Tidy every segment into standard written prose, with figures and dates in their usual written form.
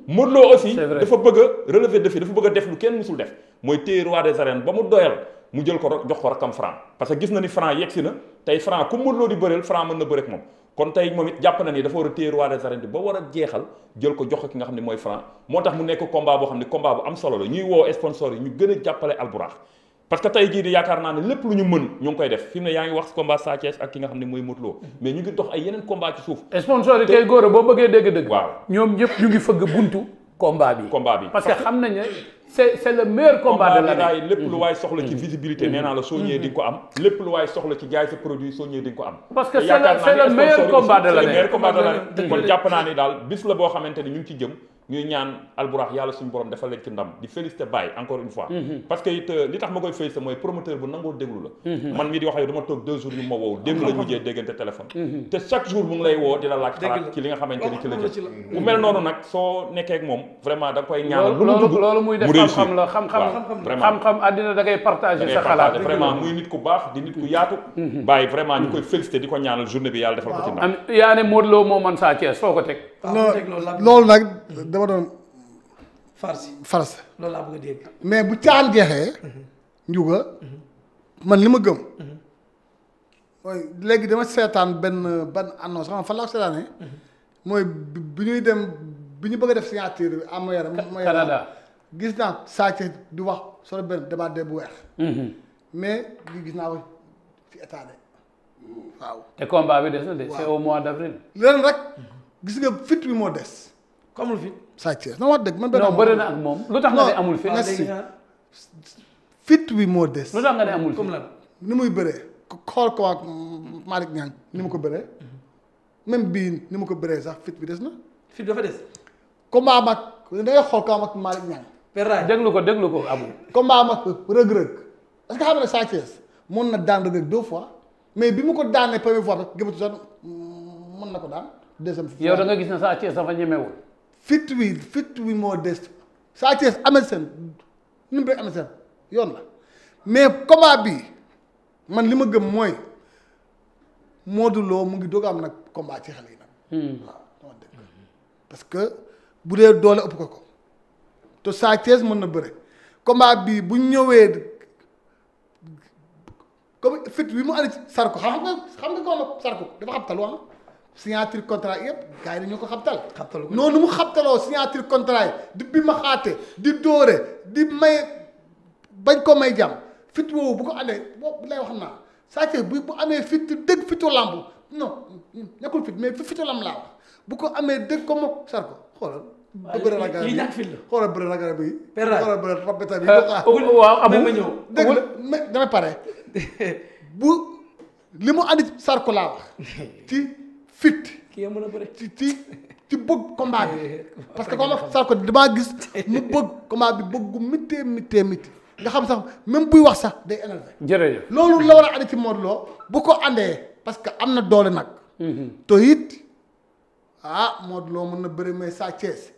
Modou Lo aussi dafa bëgg a relever défi dafa bëgg a def lu kenn musul def mooy téye roi des arènes ba mu doyal mu jël ko jox ko rakam Franc parce que gis na ni Franc yegsi na tey Franc ku Modou Lo di bëreel Franc mën na bëre ak moom kon tey moom it jàpp na ni dafa war a téye roi des arènes bi ba war a jeexal jël ko jox ko ki nga xam ne mooy Franc moo tax mu nekk combat boo xam ne combat bu am solo la ñuy woo sponsor yi ñu gën a jàppale Albourakh parce que tey jii di yaakaar naa ne lépp lu ñu mën ñu ngi koy def fi mu ne yaa ngi wax combat Sa Thiès ak ki nga xam ne mooy Modou Lo mais ñu ngi dox ay yeneen combat ci suuf sponsor yi kay góor a boo bëggee dégg-dëgg waaw ñoom ñëpp ñu ngi fëgg buntu combat bi parce que xam nañ ne c'est le meilleur combat de l'année lépp lu waay soxla ci visibilité nee naa la soo ñëwee di nga ko am lépp lu waay soxla ci jaay sa produit soo ñëwee di nga ko am parce que c'est le meilleur combat de l'année kon jàpp naa ni daal bis la boo xamante ni ñu ngi ci jëm ñuy ñaan Albourakh yàlla suñu borom dafa leen ci ndam di féliciter Baye encore une fois parce que it li tax ma koy féliciter mooy promoteur bu nangoo déglu la man mii di wax yow dama toog 2 jours ñu ma woowu démb la mujjee déggante téléphone te chaque jour mu ngi lay woo di la laaj xalaat ci li nga xamante ni ci la jëm bu mel noonu nag soo nekkee ak moom vraiment da nga koy ñaanal lu mu dugg loolu muy def xam-xam la xam-xam àddina da ngay partager sa xalaat vraiment muy nit ku baax di nit ku yaatu Baye vraiment ñu koy féliciter di ko ñaanal journée bi yàlla defal ko ci ndam yaa ne Modou Lo moo man Sa Thiès foo ko teg loolu nag dama doon farce loolu laa bëgg a dégg mais bu caan jeexee njuga man li ma gëm mooy léegi dama seetaan ban annonce xam fan laa ko seetaanee mooy bi ñuy dem bi ñu bëgg a def signature bi am yaram Canada gis naa Sa Thiès di wax solo benn débat bu weex mais li gis naa ko ci état de waaw te combat bi des na de c'est au mois d'avril leen rek gis nga fit bi moo des ko amul fit Sa Thiès na wax dëgg man benn non bëri na ak moom lu tax nga ne amul fit fit bi moo des lu tax nga ne amul fit comme lan ni muy bëree xool ko ak Malick Niang ni mu ko bëree même bii ni mu ko bëree sax fit bi des na fit dafa des combat mag da ngay xool ko ak Malick Niang perraay déglu ko amul combat mag rëg-rëg est-ce que xam ne Sa Thiès mën na daan rëg-rëg 2 fois mais bi mu ko daanee première fois rek gëmatu sax mën na ko daan deuxième fois yow da nga gis ne Sa Thiès dafa ñemewul fit wi moo des Sa Thiès amel seen nu mu rek amel seen yoon la mais combat bi man li ma gëm mooy Modou Lo mu ngi doog am nag combat ci xale yi nag waaw parce que bu dee doole ëpp ko te Sa Thiès mën na bëre combat bi bu ñëwee comme fit bi mu andi Sarko xam nga ko Sarko dafa xabtal wax signature contrat yëpp gars yi dañoo ko xabtal noonu mu xabtaloo signature contrat yi di bi ma xaate di dóore di may bañ ko may jàmm fit woowu bu ko andee boobu lay wax naa Sa Thiès bu amee fit dëgg fitu lamb non nekkul fit mais fitu lamb laa wax bu ko amee dëgg ko moom Sarko xoolal bëre ragal bi xoolal bëre ragal bi xoolal bëre rabeta bi waaw abu ma ñëw dëgg la damay pare bu li mu andi Sarko laa wax ci fit kii mën a bëre ci bëgg combat bi parce que comme Sarko damaa gis mu bëgg combat bi bëgg gu mittee nga xam sax même buy wax sax day énervé jërëjëf loolu la war a andi ci Modou Lo bu ko andee parce que am na doole nag te it Modou Lo mën na bëri mais Sa Thiès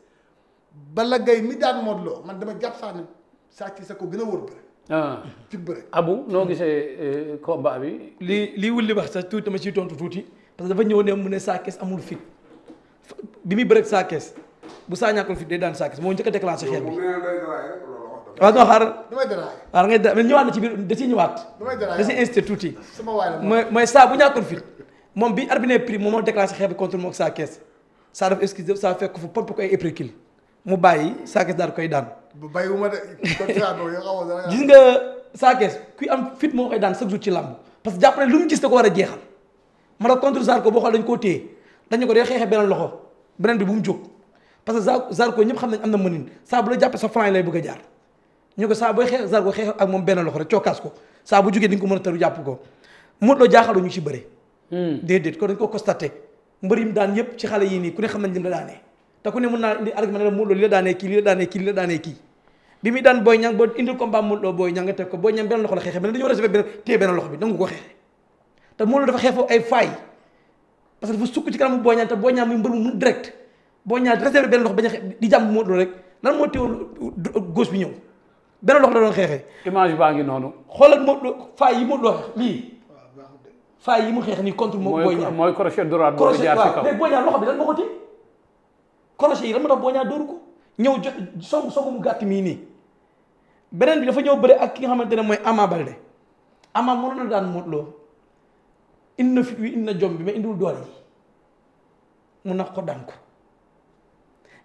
Balla Gaye mi daan Modou Lo man dama jàpp sax ne Sa Thiès ko gën a wóor bëri ci bëri abu noo gisee combat bi lii wulli wax sax tuuti dama ciy tontu tuuti parce que dafa ñëw ne mu ne Sa Thiès amul fit bi muy bëreeg Sa Thiès bu saa ñàkkul fit day daan Sa Thiès moo njëkk a déclenché xeex bi waaw non xaaral damay déraillé waaw ngay da ñëwaat na ci biir da ciy ñëwaat da ciy incité tuuti mooy saa bu ñàkkul fit moom bi arbitre prix moom moo déclenché xeex bi contre moom ak Sa Thiès saa def excuse saa fekk fu pompe ko ay épricule mu bàyyi Sa Thiès daal koy daan bàyyiwuma de gis nga Sa Thiès kuy am fit moo koy daan chaque jour ci làmb parce que jàpp ne lu mu gis da ko war a jeexal ma ne contre Zarko boo xool dañ koo téye dañu ko dee xeexee beneen loxo beneen bi bu mu jóg parce que Zarko ñëpp xam nañ am na mënin saa bu la jàppee sa flanc lay bëgg a jaar ñu ko saa booy xeex Zarko xeex ak moom benn loxo rek cokkaas ko saa bu jógee di nga ko mën a taru jàpp ko Modou Lo jaaxalu ñu ci bëre déedéet ko dañ ko constaté mbër yi mu daan yëpp ci xale yii nii ku ne xam nañ lim la daanee te ku ne mën naa indi argument ne la Modou Lo li la daanee kii li la daanee kii li la daanee kii bi muy daan Boy Niang boo indil combat Modou Lo Boy Niang nga teg ko Boy Niang benn loxo la xeexee benn dañoo respecté benn téye benn loxo bi nangu ko xeexee te Modou Lo dafa xeexoo ay failles parce que dafa sukk ci kanamu Boy Niang te Boy Niang muy mbër mu direct Boy Niang réservé benn loxo bañ a di jàmm Modou Lo rek lan moo teewul gauche bi ñëw benn loxo la doon xeexee. image baa ngi noonu. xoolal Modou Lo failles yi Modou Lo xeex lii failles yi mu xeex nii contre moom Boy Niang mooy crochet droite boobu jaar ci kaw mais Boy Niang loxo bi lan moo ko téye crochet yi lan moo tax Boy Niang dóoru ko ñëw songu mu gàtt mii nii beneen bi dafa ñëw bëre ak ki nga xamante ne mooy Ama Baldé Ama mënoon na daan Modou Lo indi na fit wi indi na jom bi mais indiwul doole ji mu nax ko daan ko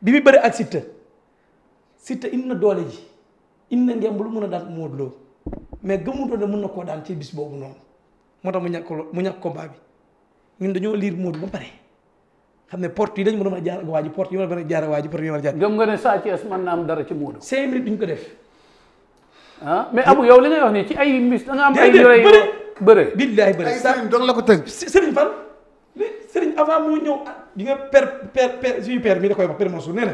bi mu bëre ak Siteu indi na doole ji indi na ngemb lu mën a daan Modou Lo mais gëmutoon ne mën na koo daan ci bis boobu noonu moo tax mu ñàkk combat bi ñun dañoo liir Modou ba pare xam ne porte yi dañ mën a jaar ak waa ji porte yi mën a jaar ak waa ji porte yi mën a jaar. gëm nga ne Sa Thiès mën na am dara ci Modou. 5 minutes duñ ko def. ah mais Abou yow li ngay wax nii ci ay mbis da nga am ay. déedéet bëre billaay bëre. ay sëriñ doon la ko tënk. sëriñ fan sëriñ avant moo ñëw di nga père suñu père mi da koy wax père Mansour nee na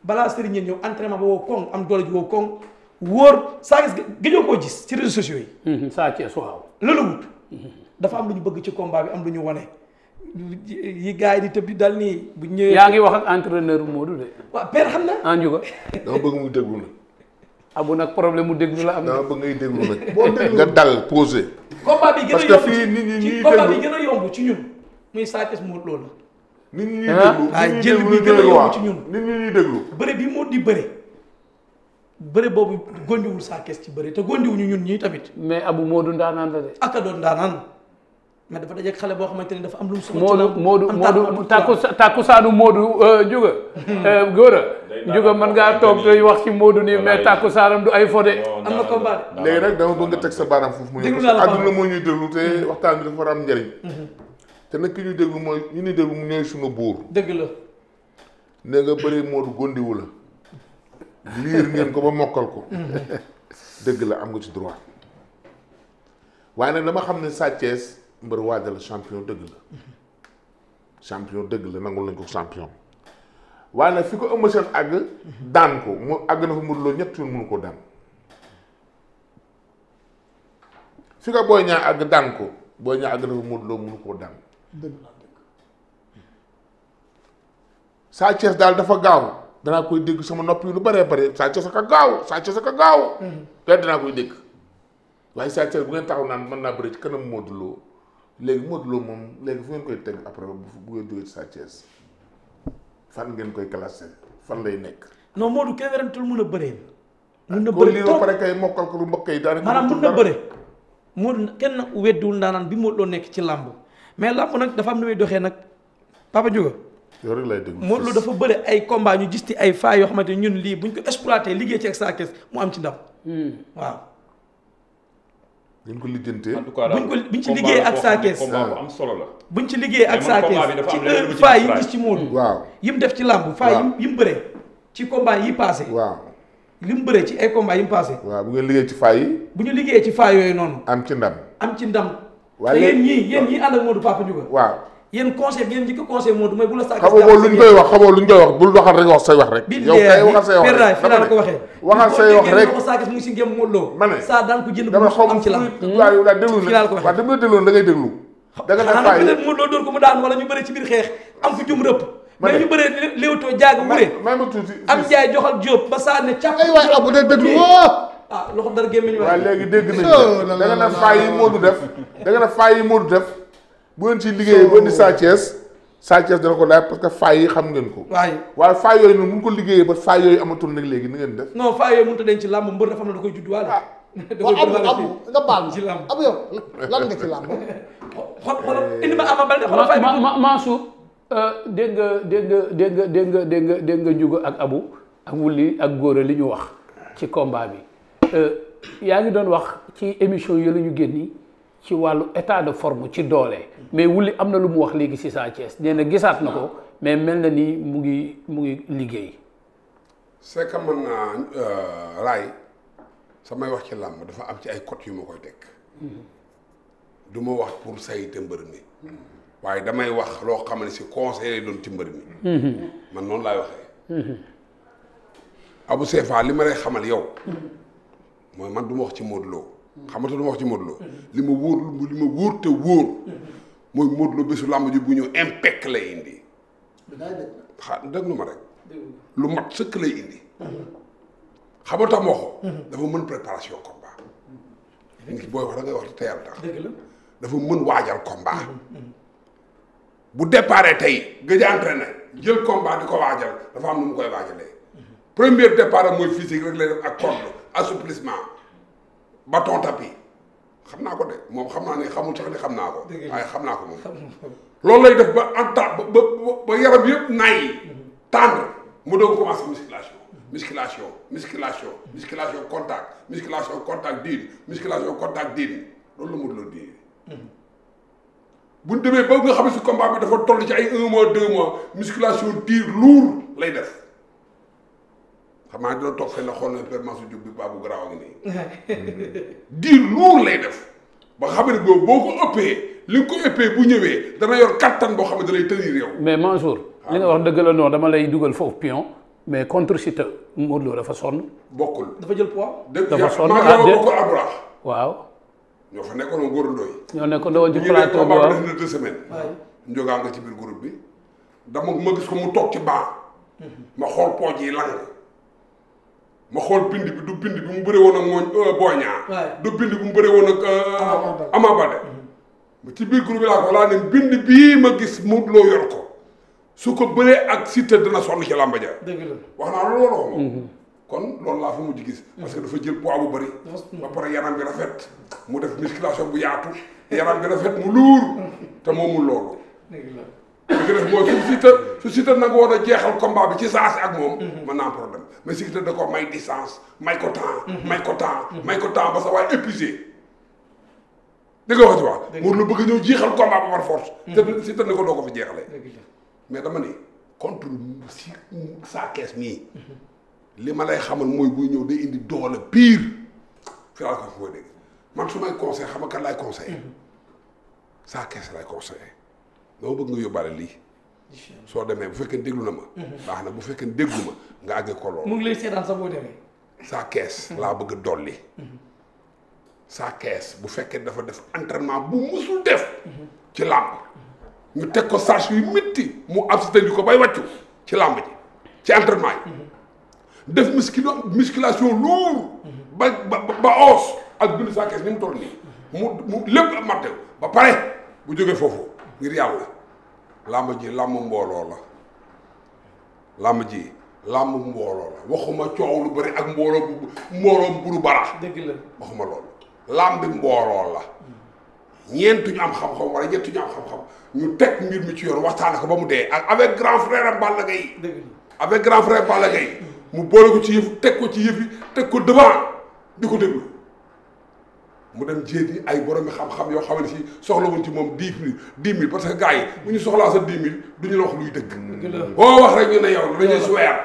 balaa sëriñ ñeen ñëw entraînement ba woo koŋ am doole ji woo koŋ wóor Sa Thiès gëjoo koo gis ci réseaux sociaux yi. Sa Thiès waaw. loolu wut dafa am lu ñu bëgg ci combat bi am lu ñu wane yi gars yi di tëb di dal nii bu ñëwee. yaa ngi wax ak entraîneur Modou de. waaw père xam na. en juga. dama bëgg muy déglu nag. Abu nag problème mu déglu la am. dama bëgg ngay déglu nag. boo déglu nga dal posé. combat bi gën a parce yomb que fii nit ñi ñuy combat bi déglu gën a yomb ci ñun muy Sa Thiès Modou Lo la. nit ñi ñuy déglu ah jël bi gën a yomb ci ñun. nit ñi ñuy déglu. bëre bi moo di bëre boobu gondiwul Sa Thiès ci bëre te gondiwuñu ñun ñii tamit. mais Abu Modou ndaanaan la de. ak a doon ndaanaan mais dafa dajeeg xale boo xamante ne dafa am lu mu soxla. Modou takkusaanu Modou Juga. Góora Juga mën ngaa toog tey wax ci Modou nii mais takkusaanam du ay fodé. am na combat de. léegi nag dama bëgg nga teg sa baaraam foofu mu ñëw parce que àdduna moo ñuy déglu te waxtaan bi dafa war a am njëriñ. te nag ki ñuy déglu mooy ñu ñuy déglu mu ñooy suñu buur. dëgg la. nee nga bëri Modou gondiwu la. liir ngeen ko ba mokkal ko. dëgg la am nga ci droit. waaye nag dama xam ne Sa Thiès mbër waajal la champion dëgg la. champion dëgg la nangul nañ ko champion. waaye nag fi ko Eumeu Sène àgg. daan ko mu àgg na fa Modou Lo ñett yoon mënu koo daan. fi ko Boy Niang àgg daan ko Boy Niang àgg na fa Modou Lo mënu koo daan. dëgg la dëgg. Sa Thiès daal dafa gaaw danaa koy dégg sama nopp yi lu bëree bëri Sa Thiès aka gaaw Sa Thiès aka gaaw. te danaa koy dégg. waaye Sa Thiès bu ngeen taxaw naan mën naa bëri ci kanam Modou Lo léegi Modou Lo moom léegi fu ngeen koy teg après bu ngeen jógee ci Sa Thiès fan ngeen koy classé fan lay nekk. non Modou kenn werantul mun a bëree. mun na ko bëri lii ba pare kay mokkal ko lu mbokk yi daanaka. maanaam mun na bëre. Modou kenn weddiwul ndaanaan bi Modou Lo nekk ci làmb mais làmb nag dafa am nu muy doxee nag Papa Diouf. yow rek lay déglu Modou Lo dafa bëre ay combat ñu gis ci ay failles yoo xamante ne ñun lii buñ ko exploité liggéey ci ak Sa Thiès mu am ci ndam. waaw. ngeen ko lijjantee. en tout cas daal buñ ci liggéey ak Sa Thiès combat bu am solo la. buñ ci liggéey ak Sa Thiès ci ci failles yi gis ci Modou. waaw yi mu def ci làmb failles yi mu bëre ci combat yi passé. waaw. li mu bëre ci ay combat yi mu passé. waaw bu ngeen liggéey ci fay yi. bu ñu liggéeyee ci failles yooyu noonu. am ci ndam. am ci ndam. waaye te yéen ñii ànd ak Modou Papa Diouf. waaw. yéen conseil ngeen njëkk a conseil Modou mooy bu la Sa Thiès. xamoo luñ koy wax xamoo luñ koy wax bul waxal rek wax say wax rek. yow kay waxal say wax rek fi la ko waxee. waxal say wax rek ko Sa Thiès mu ngi si ngeen Modou Lo. ma ne saa daan ko jënd bu dama xaw am ci lam. waaw yow daal déglu fi la ko waxee waaw dama déglu da ngay déglu. da nga ne xanaa fay peut-être Modou Lo dóor ko mu daan wala ñu bëre ci biir xeex am fu jum rëpp. ma ne mais ñu bëree léewtoo jaag wure. may ma tuuti am jaay joxal Diop ba saa ne càpp. ay waay abu dee déglu woo. ah loxo dara gémmiñ waaw waay. léegi dégg nañ da nga ne fay yi Modou def da nga ne fay yi Modou def bu ngeen ci liggéeyee ba ni Sa Thiès Sa Thiès dana ko laaj parce que fay yi xam ngeen ko. waaye fay yooyu noonu bu ñu ko liggéeyee ba fay yooyu amatul nag léegi ni ngeen def. non fay yooyu mënut a denc ci làmb mbër dafa am na da koy judduwaale. waaw abu nga baal ci làmb. abu yow lan nga ci làmb. xool indi ma Ama Baldé xoolal fay bi. Mansour dégg nga Ndiouga ak Abu ak Wuli ak Góora li ñu wax ci combat bi yaa ngi doon wax ci émission yi la ñu génni ci wàllu état de forme ci doole mais Wuli am na lu mu wax léegi ci Sa Thiès nee na gisaat na ko mais mel na ni mu ngi liggéey. c'est que man laay samay wax ci làmb dafa am ci ay cotes yu ma koy teg du ma wax pour sayte mbër mi waaye damay wax loo xam ne si conseil lay doon ci mbër mi man noonu laay waxee Abou Sefa li ma lay xamal yow mooy man du ma wax ci Modou Lo xamata du ma wax ci Modou Lo li ma wóor te wóor mooy Modou Lo bésu làmb ji bu ñëw impact lay indi déglu ma rek lu mat sëkk lay indi xam nga tax moo ko dafa mën préparation combat nit booy wax da ngay wax te yàlla tax dafa mën waajal combat bu déparé tey gëj a entraîné jël combat di ko waajal dafa am nu mu koy waajalee premier départ mooy physique rek lay def ak corde assouplissement bâton tapis xam naa ko de moom xam naa ne xamul sax ne xam naa ko waaye xam naa ko moom loolu lay def ba en temps ba yaram yëpp naay tendre mu doog commencé musculation contact diin musculation contact diin loolu la Modou Lo di bu ñu demee ba nga xam ne si combat bi dafa toll ci ay 1 mois 2 mois musculation diir lourd lay def xam naa dina toog fenn xool na permanence su jub bi baabu garaaw a ngi nii diir lourd lay def ba xam ne boobu boo ko ëppee li nga ko ëppee bu ñëwee dana yor kattan boo xam ne da lay tenir yow. mais Mansour li nga wax dëgg la non dama lay dugal foofu pion mais contre Siteu Modou Lo dafa sonn. bokkul dafa jël poids. dafa sonn maa ngi bokkul Abdoulaye. waaw. ñoo fa nekkoon woon Gora Ndoye. ñoo nekkoon woon ci plateau bi waaw def na 2 semaines. njógaa nga ci biir groupe bi. dama ma gis ko mu toog ci banc. ma xool pooj yi lang. ma xool bind bi du bind bi mu bëree woon ak mooñ Boy Niang. du bind bi mu bëree woon ak Ama Baldé. ci biir groupe bi laa ko laa ne bind bii ma gis Modou Lo yor ko su ko bëree ak Siteu dina sonn ci làmba ja. dëgg la wax naa loolu wax moom. kon loolu laa fa mujj gis. parce que dafa jël poids bu bëri. ba pare yaram bi rafet. mu def musculation bu yaatu. yaram bi rafet mu luur. te moomul loolu. dëgg la li nga def mooy su Siteu nag woon a jeexal combat bi ci saasi ak moom. mën naa am problème mais Siteu da ko may distance may ko temps. may ko temps ba sa waay épuisé. dégg nga wax ci wax. Modou Lo bëgg ñëw jeexal combat ba par force. te Siteu ne ko doo ko fi jeexalee. mais dama ni contre si Sa Thiès mii. li ma lay xamal mooy buy ñëw day indi doole pire fi laa ko fooy dégg man su may conseil xam nga kan laay conseillé Sa Thiès laay conseillé dama bëgg nga yóbbaale lii soo demee bu fekkee déglu na ma baax na bu fekkee déglu ma nga àggee ko loolu mu ngi lay seetaan sax boo demee Sa Thiès laa bëgg dolli Sa Thiès bu fekkee dafa def entraînement bu musul def ci làmb ñu teg ko charge yu métti mu abstenir ko bay wàccu ci làmb ji ci entraînement yi def musculation lourd ba os ak bind Sa Thiès ni mu toll nii mu lépp matte ba pare bu jógee foofu ngir yàlla làmb ji làmb mbooloo la làmb ji làmb mbooloo la waxuma coow lu bëri ak mbooloom buru barax dëgg la waxuma loolu làmb bi mbooloo la ñeent ñu am xam-xam wala ñett ñu am xam-xam ñu teg mbir mi ci yoon waxtaane ko ba mu dee ak avec grand frère am Balla Gaye dëgg la avec grand frère Balla Gaye mu boole ko ci yëf teg ko ci yëf yi teg ko devant di ko déglu mu dem jéegi ay borom xam-xam yoo xam ne si soxla wuñ ci moom 10 000 parce que gars yi bu ñu soxlaa sa 10 000 du ñu la wax luy dëgg. boo wax rek ñu ne yow dañuy suweer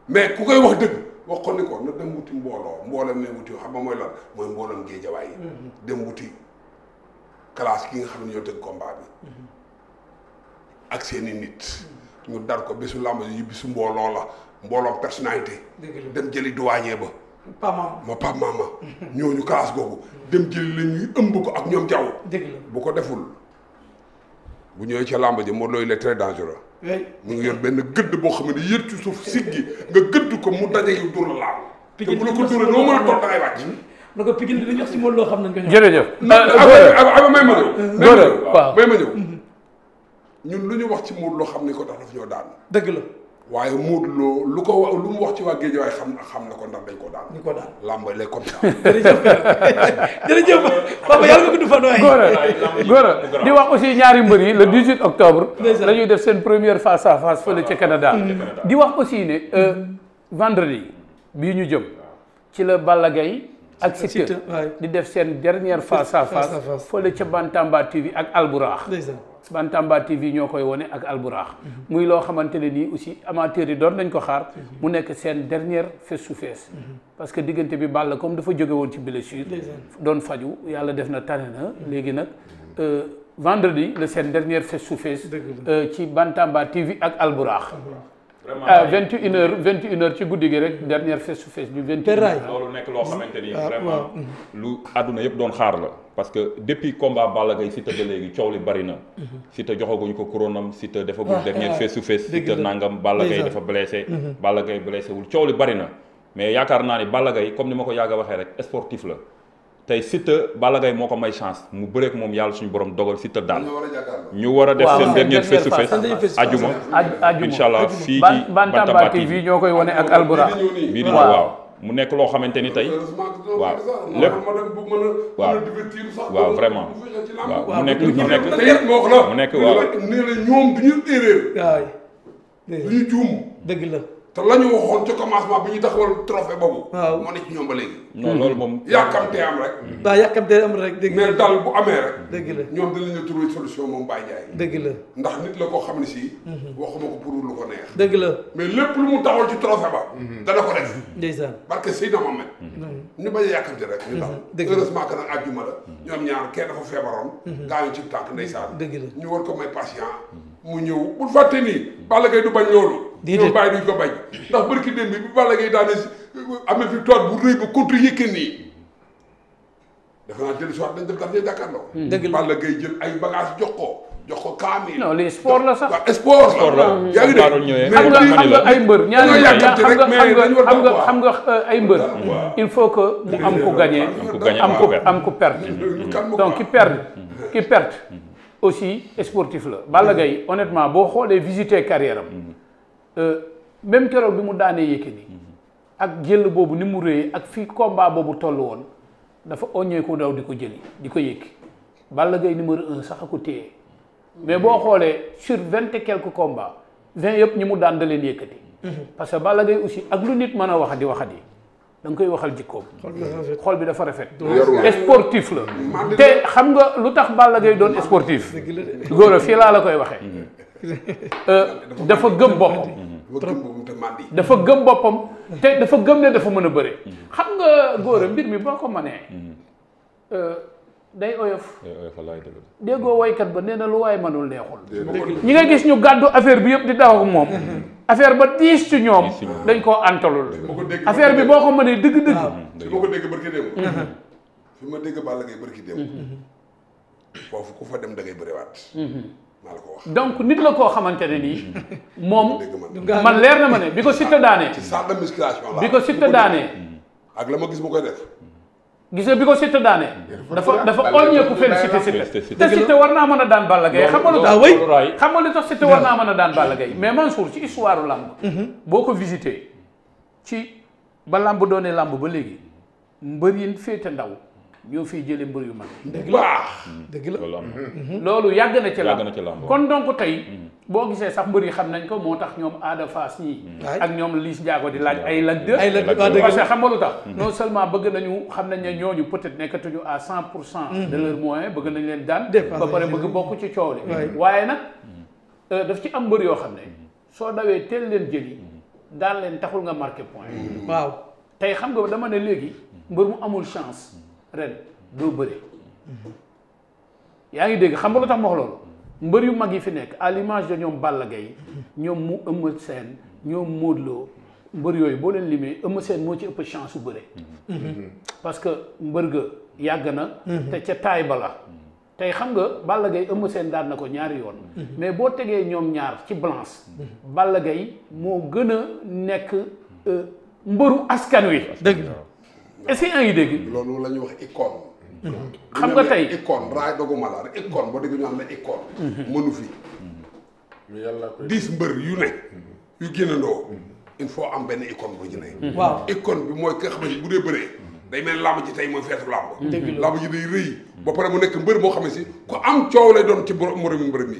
mais ku koy wax dëgg wax ko ni ko na dem wuti mboolem ne wuti xam nga mooy lan mooy mboolem géejawaay yi. dem wuti classe ki nga xam ne ñoo tëgg combat bi ak seeni nit. ñu dar ko bésu làmb yi bésu mbooloo la mbooloom personnalité. dem jëli douanier ba. Pape Mama ñooñu classe googu dem jëli la ñuy ëmb ko ak ñoom jaww. bu ko deful bu ñëwee ca làmb ji Modou Lo il est très dangereux. mu ngi yor benn gëdd boo xam ne yër ci suuf siggi nga gëdd ko mu daje yu dur la laal. te bu la ko duree noo mën a toog da ngay wàcc. na ko Pikine dañuy wax si Modou Lo xam nañ ko ñëw. jërëjëf. may ma ñëw. waaw may ma ñëw. ñun lu ñu wax ci Modou Lo xam ni ko tax daf ñoo daan. dëgg la. waaye Modou Lo lu mu wax ci waa Guédiawaye xam na ko ndax dañ ko daan. ñu ko daan làmb lay comme ça. jërëjëf papa yàlla nga gudd fan waay. Gora di wax aussi ñaari mbër yi le 18 octobre. la ñuy def seen première face à face fële ca Canada. di wax aussi ne vendredi bii ñu jëm ci la Balla Gaye ak Siteu di def seen dernière face à face fële ca Bantamba TV ak Alburax. Bantamba TV ñoo koy wone ak Alburax muy loo xamante ne nii aussi amateurs yi doon nañ ko xaar mu nekk seen dernière face to face parce que diggante bi Balla comme dafa jóge woon ci blessure doon faju yàlla def na tane na léegi nag vendredi la seen dernière face to face ci Bantamba TV ak Alburax à 21h ci guddi gi rek dernière face to face bi 21h loolu nekk loo xamante ni vraiment lu àdduna yëpp doon xaar la parce que depuis combat Balla Gaye Siteu ba léegi coow li bari na Siteu joxaguñu ko couronam Siteu defagul dernière face to face Siteu nangam Balla Gaye dafa blessé Balla Gaye blessé wul coow li bari na mais yaakaar naa ni Balla Gaye comme ni ma ko yàgg a waxee rek sportif la tey Siteu Balla Gaye moo ko may chance mu bëreek moom yàlla suñu borom dogal Siteu daan ñoo war a jàkkaarloo. ñu war a def seen dernier face to face ajuma incha allah fii ci Bantamba TV ñoo koy wane ak Albura bii di ñëw waaw mu nekk loo xamante ni tey waaw lépp waaw vraiment waaw mu nekk waaw nee na ñoom du ñu erreur waay du ñu juum dëgg la te la ñu waxoon ci commencement bi ñu taxawal trophée boobu waaw moo ne ci ñoom ba léegi non loolu moom yàkkamtee am rek waaw yàkkamtee am rek dëgg mais dal bu amee rek dëgg la ñoom dinañu trouver solution moom Baye Ndiaye dëgg la ndax nit la koo xam ne si waxuma ko pour lu ko neex dëgg la mais lépp lu mu taxawal ci trophée ba dana ko def ndeysaan parce que Seydina Mohamed ñu bañ a yàkkamte rek ñu daal dëgg la heureusement que nag àjjuma la ñoom ñaar kenn dafa feebaroon gaañu ci tànk ndeysaan dëgg la ñu war ko may patient mu ñëw bul fàtte nii Balla Gaye du bañ loolu ñoom bàyyi duñ ko bañ ndax bërki démb bi Balla Gaye daane amee victoire bu rëy ba contre Yékini dafa naa dellu si waat dañ def daf ñuy jàkkaarloo dëgg la Balla Gaye jël ay bagage jox ko kaamil non lii sport la sax waaw sport la yaa ngi dégg xam nga ay mbër ñaari xam nga ay mbër il faut que mu am ku gagné am ku perte donc ki perte aussi sportif la Balla Gaye honnêtement boo xoolee visiter carrière am même keroog bi mu daanee Yékini ak jël boobu ni mu rëyee ak fi combat boobu toll woon dafa oññeeku daw di ko jëli di ko yëkki Balla Gaye numéro 1 sax a ko téye mais boo xoolee sur 20 et quelques combats 20 yëpp ñi mu daan da leen yëkkati parce que Balla Gaye aussi ak lu nit mën a waxati da nga koy waxal jikkoom xol bi dafa rafet sportif la te xam nga lu tax Balla Gaye doon sportif góor a fii laa la koy waxee dafa gëm boppam dafa gëm boppam te dafa gëm ne dafa mën a bëre xam nga góor a mbir mi boo ko mënee day oyof déggoo woykat ba nee na lu waay mënul neexul ñi nga gis ñu gàddu affaire bi yëpp di daw ak moom affaire ba diis ci ñoom dañ koo antalul affaire bi boo ko mënee dëgg-dëgg fi ma ko dégg barki démb fi ma dégg Balla Gaye barki démb foofu ku fa dem da ngay bëriwaat maa la ko wax donc nit la koo xamante ne nii moom man leer na ma ne bi ko Siteu daanee ci salle de musculation la bi ko Siteu daanee ak la ma gis mu koy def gis nga bi ko Siteu daanee dafa oññeeku félicité Siteu te Siteu war naa mën a daan Balla Gaye xam nga lu tax xam nga lu tax Siteu war naa mën a daan Balla Gaye mais Mansour ci histoire làmb boo ko visité ci ba làmb doonee làmb ba léegi mbër yi féete ndaw ñoo fiy jëlee mbër yu mag dëgg la loolu yàgg na ci làmb kon donc tey boo gisee sax mbër yi xam nañ ko moo tax ñoom Ada Fass ñii ak ñoom Liss Ndiago di laaj ay Lac 2 parce que xam nga lu tax non seulement bëgg nañu xam nañ ne ñooñu peut-être nekkatuñu à 100% de leur moyen bëgg nañ leen daan ba pare bëgg bokk ci coow li waaye nag daf ci am mbër yoo xam ne soo dawee teel leen jëli daan leen taxul nga marqué point waaw tey xam nga dama ne léegi mbër mu amul chance ren doo bëre yaa ngi dégg xam nga lu tax ma wax loolu mbër yu mag yi fi nekk à l'image de ñoom Balla Gaye ñoom mu Eumeu Sène ñoom Modou Lo mbër yooyu boo leen limee Eumeu Sène moo ci ëpp chance su bëre parce que mbër ga yàgg na te ca taay ba la tey xam nga Balla Gaye Eumeu Sène daan na ko ñaari yoon mais boo tegee ñoom ñaar ci balance Balla Gaye moo gën a nekk mbëru askan wi dëgg est-ce que yaa ngi dégg loolu la ñuy wax icône xam nga tey icône raay doguma la rek icône boo dégg ñu am la icône mënu fi 10 mbër yu ne yu génnandoo il faut am benn icône bu ñu ne waaw icône bi mooy ki nga xam ne bu dee bëree day mel làmb ji tey mooy feetu làmb làmb ji day rëy ba pare mu nekk mbër moo xam ne si ku am coow lay doon ci moromu mbër mi